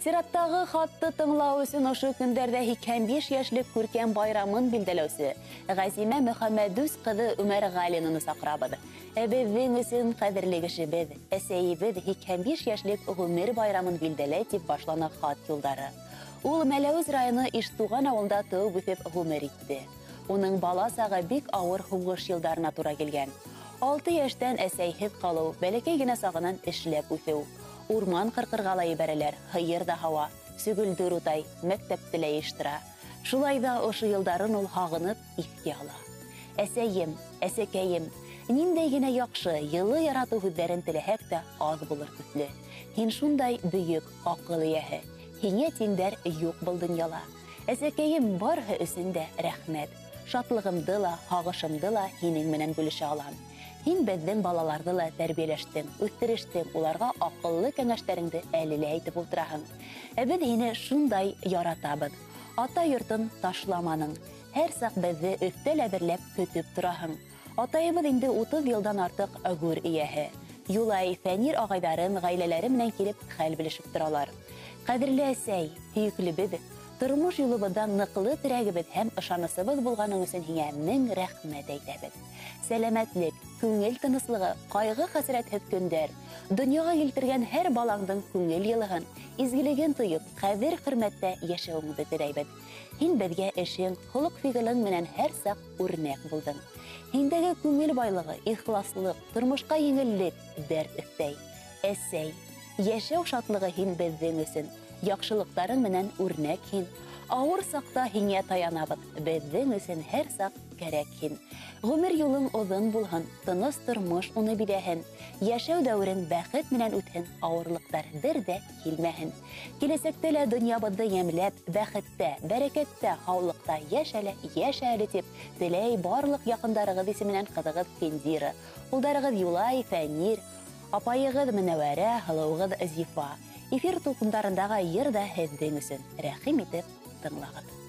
Сираттағы хатты тыңлау өсөн ошо көндәрҙә 85 йәшлек күркәм байрамын билдәләүсе Ғәзимә Мөхәммәдүс ҡыҙы Үмәрғәлинаны саҡырабыҙ. Беҙҙең өсөн ҡәҙерле кешебеҙ, әсәйебеҙ 85 йәшлек ғүмер байрамын билдәләй тип башлана хат юлдары. Ул Мәләүез районы Иштуған ауылында тыуып үҫеп ғүмер итте. Уның бала сағы бик ауыр һуғыш йылдарына тура килгән. 6 йәштән әсәйһеҙ ҡалыу, бәләкәй генә сағынан эшләп үҫеү. Урман ҡырҡырға ла ебәрәләр, һыйыр ҙа һауа, сөгөлдөр утай, мәктәпте лә йыйыштыра. Шулай ҙа ошо йылдарын ул һағынып иҫкә ала. Әсәйем, әсәкәйем, ниндәй генә яҡшы, йылы яратыу һүҙҙәрен теләһәк тә аҙ булыр төҫлө. Һин шундай бөйөк аҡыл эйәһе, һиңә тиңдәр юҡ был донъяла. Әсәкәйем, барыһы өсөн дә рәхмәт. Шатлығымды ла, һағышымды ла һинең менән бүлешә алам. Һин беҙҙең балаларҙы ла тәрбиәләштең, үҫтерештең, уларға аҡыллы кәңәштәреңде әле лә әйтеп ултыраһың. Ә беҙ һине шундай яратабыҙ. Ата йортон ташламаның. Һәр саҡ беҙҙе өҫтәл әҙерләп көтөп тораһың. Атайыбыҙ инде 30 йылдан артыҡ гүр эйәһе. Юлай, Фәнир ағайҙарым ғаиләләре менән килеп хәл белешеп торалар. Ҡәҙерле әсәй, һөйөклөбөҙ, тормош юлыбыҙҙа ныҡлы терәгебеҙ һәм ышанысыбыҙ булғаның өсөн һиңә мең рәхмәт әйтәбеҙ. Сәләмәтлек, күңел тыныслығы, ҡайғы-хәсрәтһеҙ көндәр, донъяға килтергән һәр балаңдың күңел йылыһын, изгелеген тойоп, ҡәҙер-хөрмәттә йәшәүеңде теләйбеҙ. Һин беҙгә эшең, холоҡ-фиғелең менән һәр саҡ үрнәк булдың. Һиндәге күңел байлығы, ихласлыҡ, тормошҡа еңеллек, дәрт өҫтәй. Әсәй, йәшәү шатлығы һин беҙҙең өсөн, яҡшылыҡтарың менән үрнәк һин. Ауыр саҡта һиңә таянабыҙ, беҙҙең өсөн һәр саҡ кәрәк һин. Ғүмер юлың оҙон булһын, тыныс тормош уны биҙәһен. Йәшәү дәүерең бәхет менән үтһен, ауырлыҡтар бер ҙә килмәһен. Киләсәктә лә донъябыҙҙы йәмләп, бәхеттә, бәрәкәттә, һаулыҡта йәшә лә, йәшә әле тип теләй барлыҡ яҡындарығыҙ исеменән ҡыҙығыҙ Финдира, улдарығыҙ Юлай, Фәнир, апайығыҙ Менәүәрә, һылыуығыҙ Зифа. Эфир тулҡындарындағы йыр ҙа һеҙҙең өсөн. Рәхим итеп тыңлағыҙ.